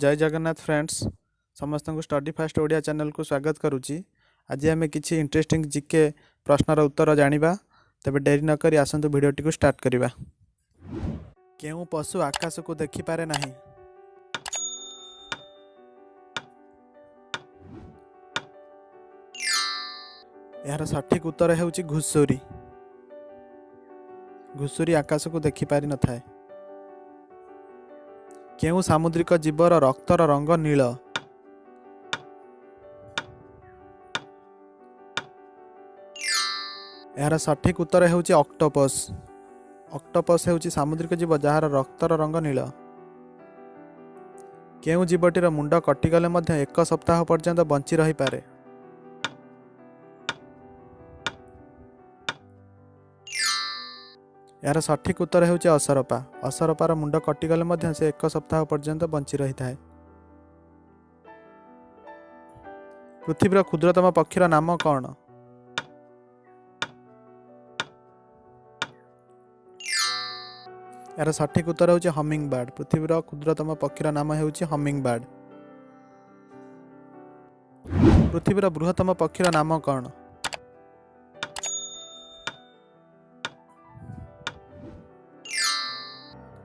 ଜୟ Jagannath friends, ସମସ୍ତଙ୍କୁ study first Odia ଚ୍ୟାନେଲକୁ ସ୍ୱାଗତ କରୁଛି। ଆଜି ଆମେ କିଛି ଇଣ୍ଟରେଷ୍ଟିଂ ଜିକେ ପ୍ରଶ୍ନର ଉତ୍ତର ଜାଣିବା। ତେବେ ଡେରି ନକରି ଆସନ୍ତୁ, ଭିଡ଼ିଓଟିକୁ ଷ୍ଟାର୍ଟ କରିବା। କେଉଁ ପଶୁ ଆକାଶକୁ ଦେଖିପାରେ ନାହିଁ? ଏହାର ସଠିକ୍ ଉତ୍ତର ହେଉଛି ଘୁଷୁରୀ। ଘୁଷୁରୀ ଆକାଶକୁ ଦେଖିପାରିନଥାଏ। କେଉଁ ସାମୁଦ୍ରିକ ଜୀବର ରକ୍ତର ରଙ୍ଗ ନୀଳ? ଏହାର ସଠିକ୍ ଉତ୍ତର ହେଉଛି ଅକ୍ଟୋପସ୍। ଅକ୍ଟୋପସ୍ ହେଉଛି ସାମୁଦ୍ରିକ ଜୀବ, ଯାହାର ରକ୍ତର ରଙ୍ଗ ନୀଳ। କେଉଁ ଜୀବଟିର ମୁଣ୍ଡ କଟିଗଲେ ମଧ୍ୟ ଏକ ସପ୍ତାହ ପର୍ଯ୍ୟନ୍ତ ବଞ୍ଚି ରହିପାରେ? ଏହାର ସଠିକ୍ ଉତ୍ତର ହେଉଛି ଅସରପା। ଅସରପାର ମୁଣ୍ଡ କଟିଗଲେ ମଧ୍ୟ ସେ ଏକ ସପ୍ତାହ ପର୍ଯ୍ୟନ୍ତ ବଞ୍ଚି ରହିଥାଏ। ପୃଥିବୀର କ୍ଷୁଦ୍ରତମ ପକ୍ଷୀର ନାମ କ'ଣ? ଏହାର ସଠିକ୍ ଉତ୍ତର ହେଉଛି ହମିଙ୍ଗ ବାର୍ଡ଼। ପୃଥିବୀର କ୍ଷୁଦ୍ରତମ ପକ୍ଷୀର ନାମ ହେଉଛି ହମିଙ୍ଗ ବାର୍ଡ଼। ପୃଥିବୀର ବୃହତ୍ତମ ପକ୍ଷୀର ନାମ କ'ଣ?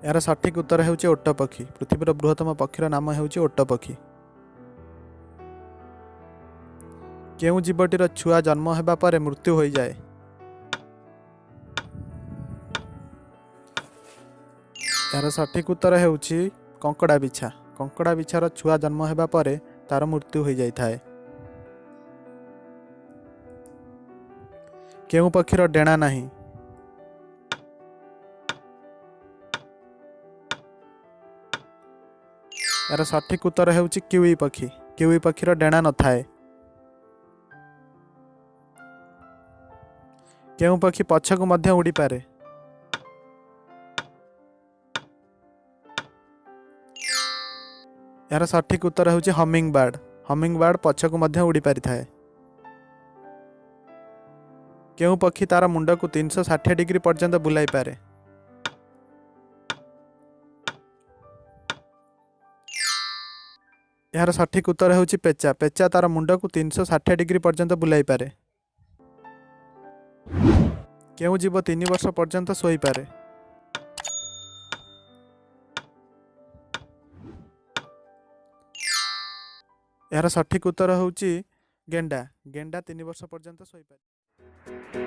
ଏହାର ସଠିକ୍ ଉତ୍ତର ହେଉଛି ଓଟ ପକ୍ଷୀ। ପୃଥିବୀର ବୃହତ୍ତମ ପକ୍ଷୀର ନାମ ହେଉଛି ଓଟ ପକ୍ଷୀ। କେଉଁ ଜୀବଟିର ଛୁଆ ଜନ୍ମ ହେବା ପରେ ମୃତ୍ୟୁ ହୋଇଯାଏ? ଏହାର ସଠିକ୍ ଉତ୍ତର ହେଉଛି କଙ୍କଡ଼ା ବିଛା। କଙ୍କଡ଼ା ବିଛାର ଛୁଆ ଜନ୍ମ ହେବା ପରେ ତାର ମୃତ୍ୟୁ ହୋଇଯାଇଥାଏ। କେଉଁ ପକ୍ଷୀର ଡେଣା ନାହିଁ? ଏହାର ସଠିକ୍ ଉତ୍ତର ହେଉଛି କିୱି ପକ୍ଷୀ। କିୱି ପକ୍ଷୀର ଡେଣା ନଥାଏ। କେଉଁ ପକ୍ଷୀ ପଛକୁ ମଧ୍ୟ ଉଡ଼ିପାରେ? ଏହାର ସଠିକ୍ ଉତ୍ତର ହେଉଛି ହମିଙ୍ଗ ବାର୍ଡ଼। ହମିଙ୍ଗ ବାର୍ଡ଼ ପଛକୁ ମଧ୍ୟ ଉଡ଼ିପାରିଥାଏ। କେଉଁ ପକ୍ଷୀ ତାର ମୁଣ୍ଡକୁ 360 ଡିଗ୍ରୀ ପର୍ଯ୍ୟନ୍ତ ବୁଲାଇପାରେ? ଏହାର ସଠିକ୍ ଉତ୍ତର ହେଉଛି ପେଚା। ପେଚା ତାର ମୁଣ୍ଡକୁ 360 ଡିଗ୍ରୀ ପର୍ଯ୍ୟନ୍ତ ବୁଲାଇପାରେ। କେଉଁ ଜୀବ 3 ବର୍ଷ ପର୍ଯ୍ୟନ୍ତ ଶୋଇପାରେ? ଏହାର ସଠିକ୍ ଉତ୍ତର ହେଉଛି ଗେଣ୍ଡା। ଗେଣ୍ଡା 3 ବର୍ଷ ପର୍ଯ୍ୟନ୍ତ ଶୋଇପାରେ।